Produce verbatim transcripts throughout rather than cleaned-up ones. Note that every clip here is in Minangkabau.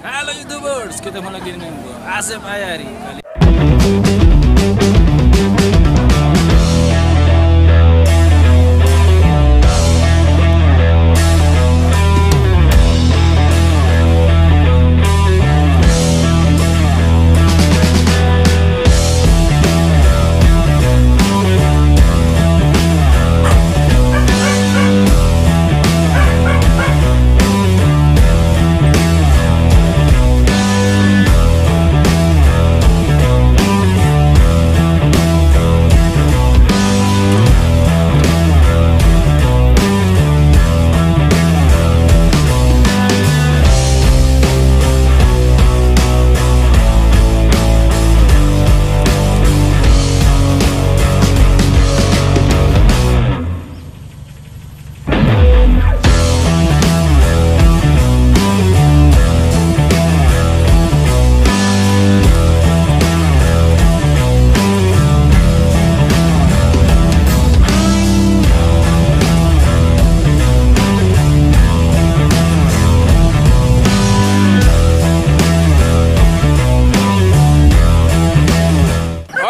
Halo YouTubers, ketemu lagi dengan gue, Asep Ayari. Kali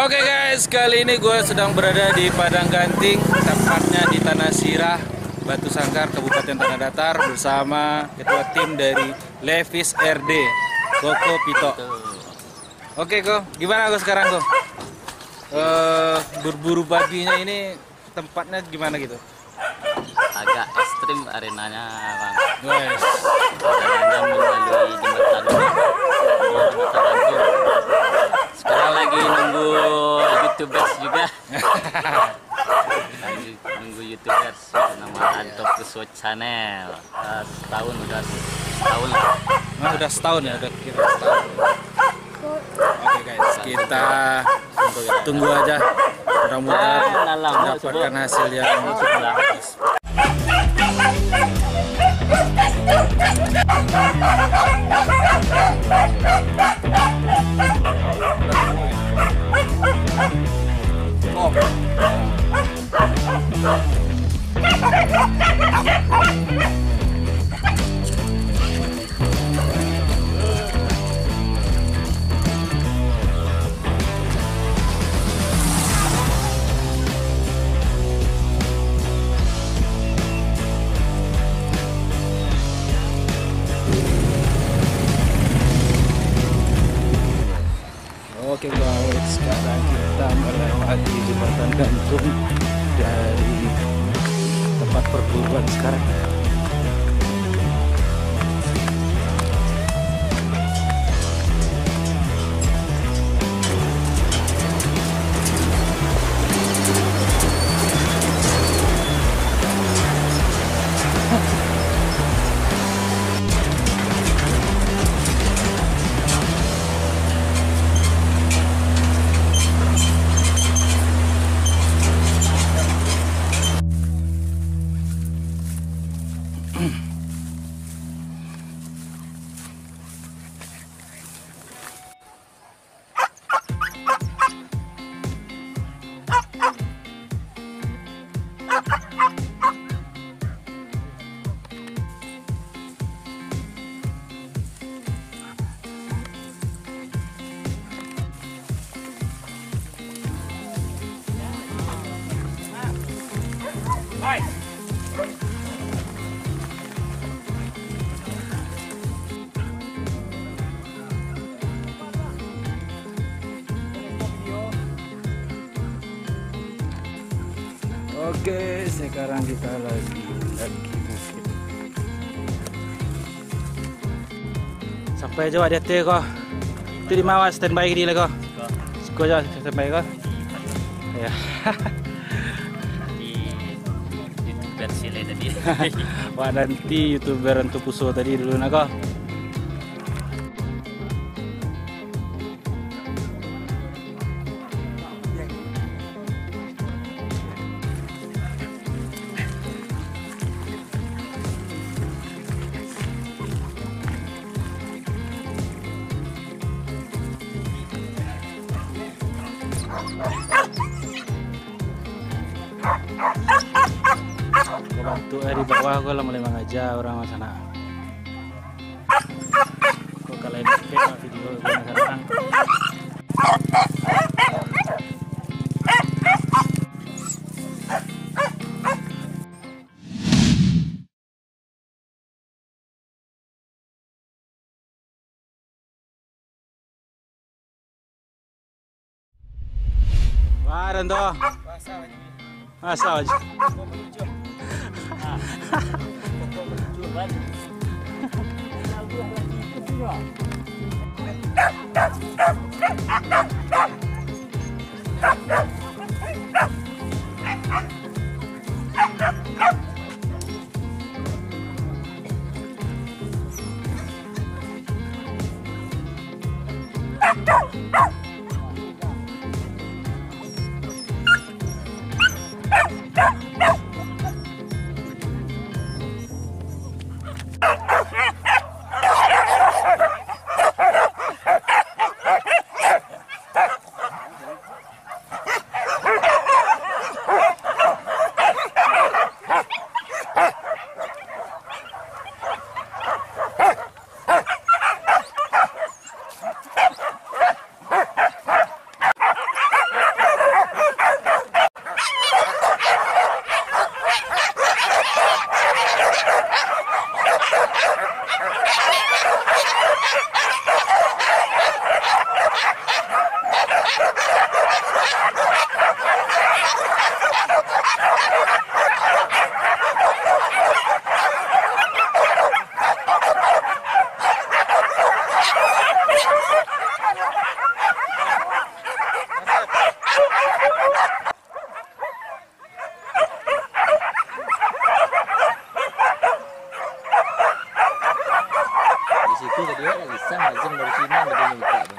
Oke guys, kali ini gue sedang berada di Padang Ganting, tepatnya di Tanah Sirah, Batu Sangkar, Kabupaten Tanah Datar, bersama ketua tim dari Levis R D, Koko Pito. Oke, Ko, gimana, Ko, sekarang, Ko? Eh, berburu babinya ini tempatnya gimana gitu? Agak ekstrim arenanya, Bang. Wes. Jalannya melalui jembatan. Sekarang lagi nunggu YouTubers juga. Lagi nunggu YouTubers, nama Anto Kuso Channel. Eh, setahun, udah setahun lah. Nah, udah setahun ya, udah kira setahun. Oke guys, kita tunggu aja. Mudah-mudahan mendapatkan hasil yang bagus. Oke guys, sekarang kita melewati jembatan gantung dari tempat perburuan sekarang. Oke, sekarang kita lagi mendaki bukit. Sampai jo di ateh ko. Tu di bawah standby di lah ko. Siko jo standby ko. Ya. Di YouTuber sile tadi. Wak nanti YouTuber Anto Kuso tadi dulu nah ko. Ko bantuak di bawah ko lah mulai mangaja urang sanak. Ko ka Ah, dan tu. Asal aja. Di situ tadi awak gisah azam dari sini, tadi buka tu.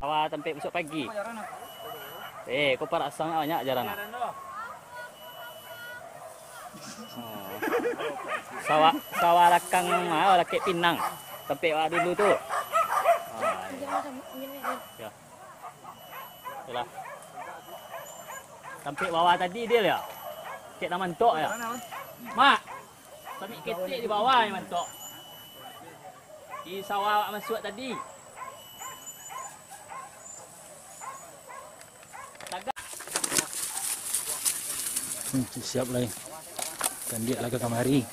Awa tampek besok pagi. Eh, ko parak sang banyak jaran. Oh. Sawah, sawah lakang mah, lakek pinang. Tampek wak dulu tu. Ah, iya. Ya. Yalah. Tampek bawah tadi dia ya. Kek nak mantok ya. Mak. Sambil ketek di bawah ni mantok. Di sawah awak masuak tadi. Tagak. Hmm, siap lai. Kandiak lah ka kamari.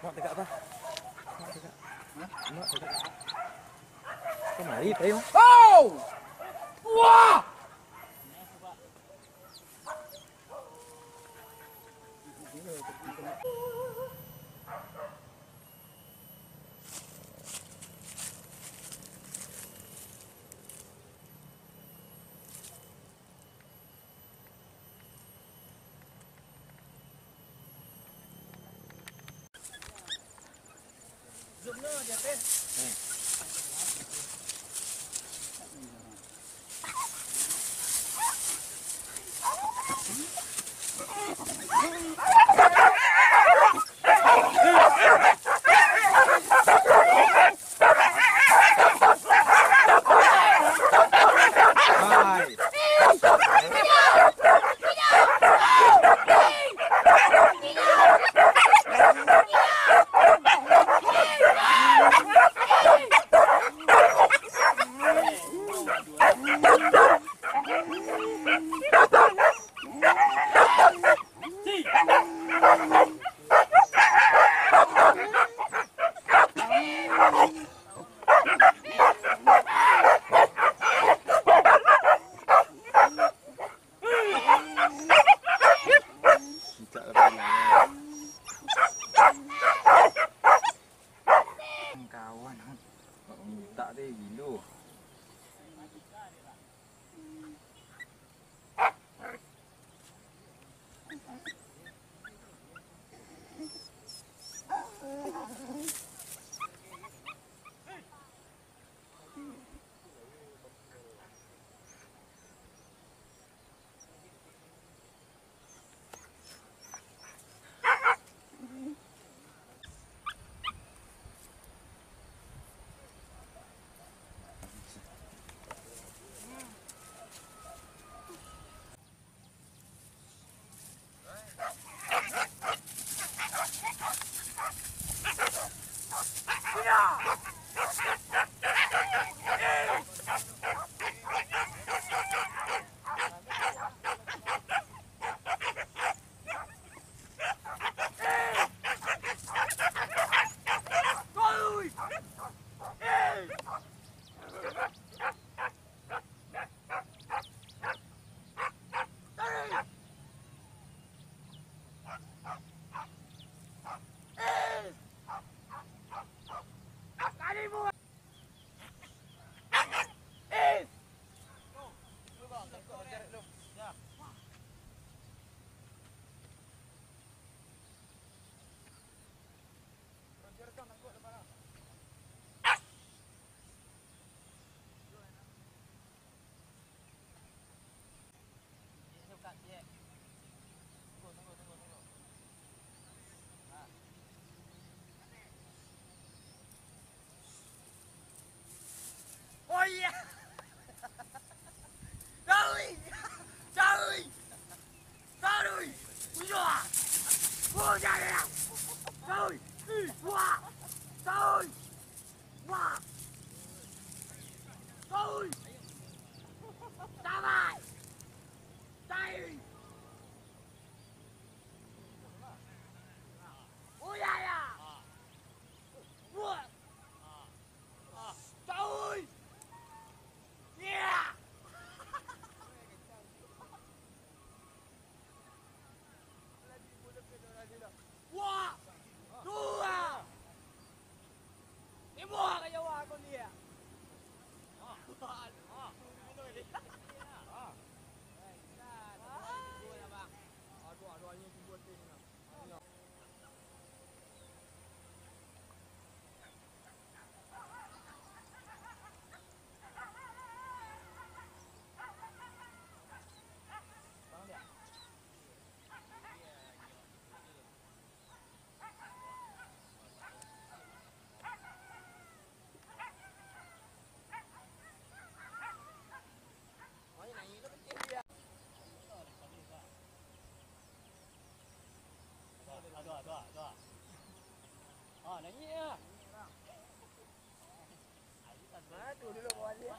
Mak tagak, Pak. Mak tagak. Hah? Mak tagak. Kamari, Pak, yo. Oh! Wah! Kawan, mintak deh gilo. Nangis lah. Mana tu dulu bawah dia?